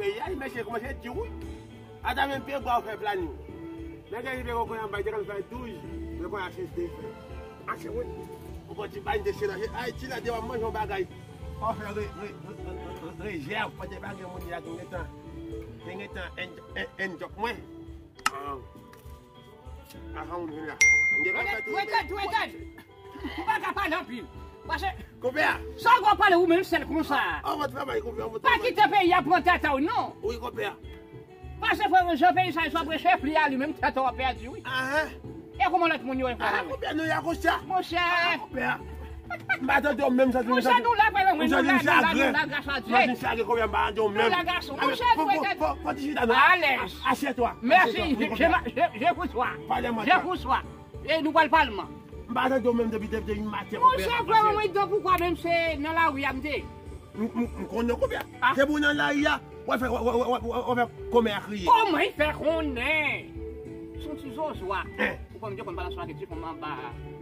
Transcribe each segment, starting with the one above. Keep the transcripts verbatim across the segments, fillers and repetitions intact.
Peyi a, mesye kòmanse di wi. Ata menm pye bwa ou fè planin. Nèg la rive kon kounye a bay te konn fè douz, men kounye a se de fè. Ache wi. Ou konn ti bay de chèn ache. Ayiti la devan manje yon bagay. Ou fè re- re- re- re- rezèv, pandan pa gen moun la ki gentan, ki gentan en- en- en jòk mwen. Ah. Ahan, ou vin la. M gen Dwetèd, dwetèd, dwetèd. Ou pa ka pale anpil. Paske Konpè a. Sa w ap pale ou menm sèl konsa. An mòd travay, konpè, an mòd Pa travay. Kite peyi a pran tèt ou non. Wi, konpè a. Paske frè Jan peyi sa, sa preche pli a li menm tèt ou ap pèdi wi. Ahan. E kòman lòt moun yo e Ah, fè? Konpè, nou ya konsa. Monchè. Ah, konpè a. M pa tande w menm, santi m Monchè, santi nou la, frè, nou la, nou la, nou la, gras a Dye. Santi m chage, konpè, m pa tande w menm. Nou la, gason. Monchè, fò- fò- fò- fò ti chita non. Alèz. Asyè twa. Mèsi. Je, je, je vous sois. Pale mwen. Je vous sois. E nou pral palman. M pa tande w menm depi depi depi maten. Monchè, frè, mwen, donk poukwa menm se nan lari a m te ye? M m- m konnen konpè. Ah. Se pou nan lari a. W ap fè w ap fè kòmè a kriye. Kòman y fè konnen? Se yon ti zozo a. Hein. Ou konn yo konn balanse ak ti fanm anba.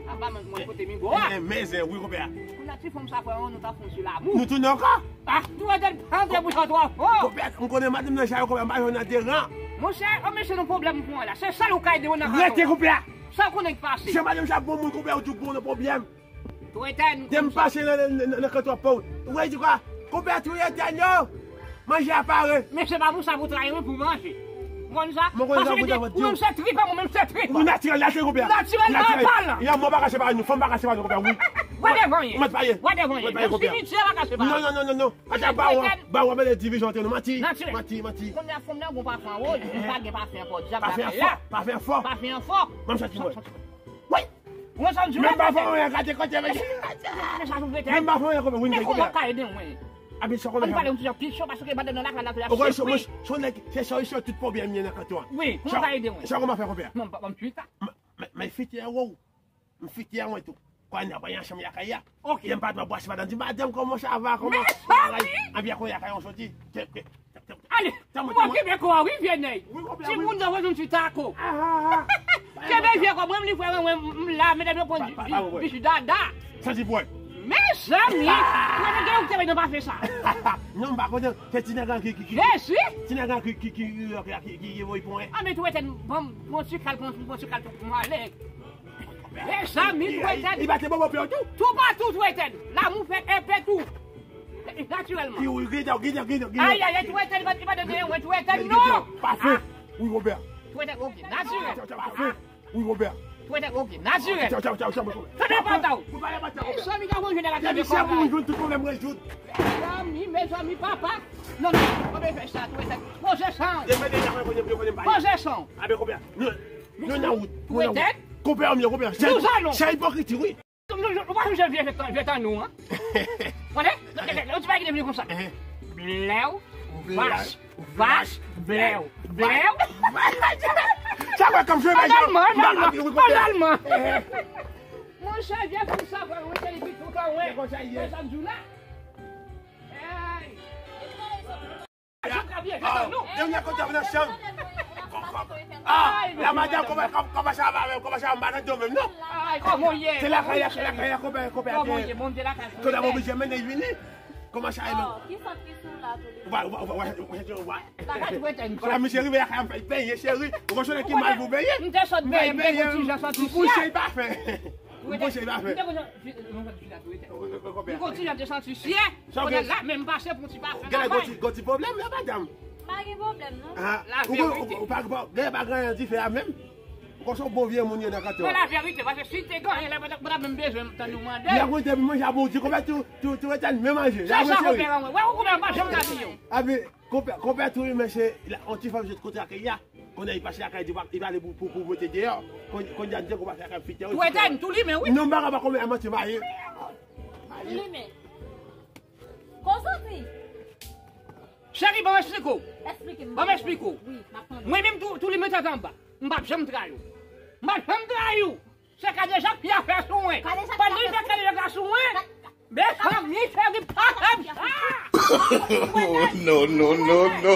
Anba mwen mwen kote migo a. Eh, men zen wi konpè. Kounye a ti fanm sa frè nou ta fon ti lamou. Nou tounen ankò. Ah, nou ete antre bouch an twò fò. Konpè, m konnen madanm nan sa yo konpè, m pa jwenn nan deran. Monchè, o mesye nou pwoblèm pou mwen la. Se sèl ou ka ede mwen nan Rete kanton. Konpè. Sa w konnen k pase? Se madanm sa bon moun konpè ou di w bon nan pwoblèm. Twetèn. Depi m pase nan nan nan kanton pa w. Ou wè di kwa? Konpè twetèn yo. Manje a pare. Men se pa pou sa pou trayi wi pou manje. Ou konn sa? Mwen konn sa Paske pou li te- ou menm se trip, mwen menm se trip. Ou natirèl, natirèl konpè. Natirèl pa pal. Ya mwen pa ka separe nou, fanm pa ka separe nou konpè wi. Wè devan ye. Mwen pa ye. Wè devan ye. Mwen pa ye konpè. Menm si li di pa ka separe. Non non non non non. Ata ba w ba w mele divizyon ante nou manti. Natirèl. Manti manti. Konn la fanm nan gon pa fè wòl, li pa gen pa fè fò. Diab Pa fè la fò, la. Pa fè fò. Pa fè fò. Mwen m santi mwen. Wi. Mwen sa m di w Menm la pa fè anyen gade kote men. Men sa sou vre tè. Menm pa fè anyen konpè wi Men men kòman konpè. Ka ede mwen? Abi sa konpè Ann pale yon ti jan pi cho paske madanm nan lakay la tou la Ou konn se wi. Son nèg se solution tout pwoblèm li nan kanton an. Wi, kòman ka ede mwen? Sa kòman fè konpè? Non, m pa m twita. Men fiti a wou. M fiti a mwen tou. Kwa n ap anyen ansanm lakay a. Ok. Yè m pa t wè bwase madanm di madanm kòman sa va kòman. Anpi a konye lakay yon soti. Ale, m okipe kò a wi vye nèg. Timoun nan wè nou ti tako. Kenbe vye kò mwen m li frè mwen m la medam yo pran bich dada. Santi pwen. Mezanmi, mwen te gen yon ki te mete nan pafe sa. Non, m pa konnen, se ti nèg lan ki ki ki Jezi! Ti nèg lan ki ki ki ki ki ki voye pwen. An men tou etèn, bon, bon ti kal, bon bon ti kal pou mwen ale. Mezanmi, tou etèn. Li bate bobo pye tou. Tou patou tou etèn. Lamou fè enpe tou. Natirèlman. Ki ou gide, gide, gide, gide. Ay ay ay, tou etèn, li pa te genyen mwen tou etèn non. Pafe. Wi, Robert. Tou etèn, ok, natirèl. Pafe. Wi, Robert. Tou etèn, ok, natirèl. Tande pata w. Mezanmi, ka konjwe nan la tande kò. Mezanmi, mezanmi, papa. Non non, pa bezwen fè sa, tou etèn. Poze san. Poze san. Abe, Robert. Nou, nou nan wout. Nou nan wout. Konpè, konpè. Sa ipokriti, wi. Nou, nou, nou pa sonje vye tan, vye tan nou an. Konnen? Yon ti bagay ki te vini konsa. Blèw, vach, vach, blèw, blèw. Sa wè kòm jwe bagay. Totalman, totalman. Monchè, vye fanm sa, vre, wi, se li ki tout an, wè. Konsa, sa m di w la. Hey! Ah, dènye kote nan chanm. Ah, la madanm kòman kòman sa va menm, kòman sa va nan dòmi non. Ay, kòman w ye? Se lakay la, se lakay la, konpè, konpè. Kòman w ye? Bon, m te lakay. Kote m oblije mennen vini. Kòman sa ye menm? Ki sant ki sou la tou li? Wa wa wa wa wa wa. Lakay tou etèn. Kote misye rive lakay m fè benyen cheri. Ou konn sonnen ki mal pou benyen? M te sot benyen, m te konn ti jan soti syè. M bouche pa fè. M bouche pa fè. M te konn ti jan, m konn ti jan te santi syè. Kounye a la, men m pase pou ti pase lakay. Gade, gon ti pwoblèm la, madanm. Pa gen pwoblèm, non. Ah, laverite. Ou pa gen pa gen anyen di fè a menm. Ou konn se yon bon vye moun yo nan kanton. Men laverite, paske si te gen anyen la, pa t ap menm bezwen tann ou mande. Lè mwen te manje a bon, ou di konpè tou, tou, tou etèn men manje. Se sa konpè mwen. Wè, ou konpè pa janm ka di yo. Abi, konpè, konpè tou, men se yon ti fanm sot kote akèy a. Kounye a li pase lakay, li pa- li pale pou pou pou mete deyò. Kounye a li di konpè lakay fite. Tou etèn, tou limen, wi. Non, m pa ka pa konpè a manti, maye. Tou limen. Konsanti. Cheri, ban m esplike w. Esplike m. Ban m esplike w. Wi, m ap tande. Mwen menm tou, tou li mete anba. M p ap janm trayi w. M p ap janm trayi w. Se Kadejak ki ap fè sou mwen. Kadejak ki ap fè sou mwen. Pandan li fè Kadejak la sou mwen. Mezanmi, cheri, pa fè m sa. No, no, no, no.